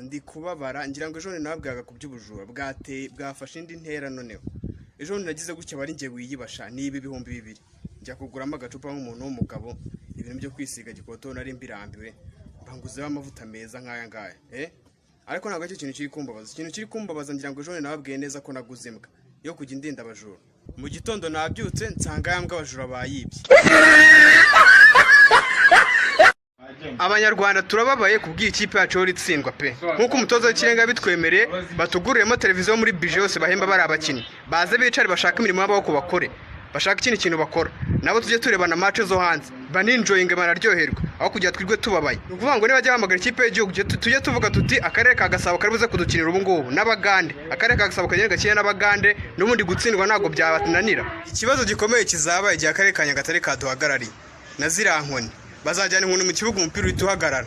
Ndi kubabara, ngira ngo ejo nababwiraga ku by'ubujura bwateye, bwafashe indi ntera. Noneho ejo nagize gutya, bari njye wiyibasha niba 2000 njya kuguramo agacupa nk'umuntu w'umugabo, ibintu byo kwisiga gikoto nari mbirambiwe, mbanguzeho amavuta meza nk'aya ngaya. Ariko ntabwo aricyo kintu kiri kumbabaza. Ikintu kiri kumbabaza, ngira ngo ejo nababwiye neza ko naguze imbwa yo kujya indinda abajura. Mu gitondo nabyutse nsanga ya mbwa abajura bayibye. Abanyarwanda turababaye kubw'iyi kipe yacu ihora itsindwa pe. Nk'uko umutoza w'ikirenga yabitwemereye, batuguriyemo televiziyo muri bije yose bahemba bari abakinnyi, baze bicare bashake imirimo y'amaboko bakore, bashake ikindi kintu bakora, nabo tujye turebana match zo hanze, baninjoyinge, banaryoherwe, aho kugira twirwe tubabaye. Ni ukuvuga ngo niba bajya bahamagara ikipe y'igihugu, tujye tuvuga tuti akarere ka Gasabo kari buze kudukinira ubu ngubu n'Abagande, akarere ka Gasabo kagenda gakine n'Abagande, n'ubundi gutsindwa ntabwo byabananira. Ikibazo gikomeye kizaba igihe akarere ka Nyagatare kaduhagarariye na ziriya nkoni, bazajyana inkoni mu kibuga, umupira uhita uhagarara.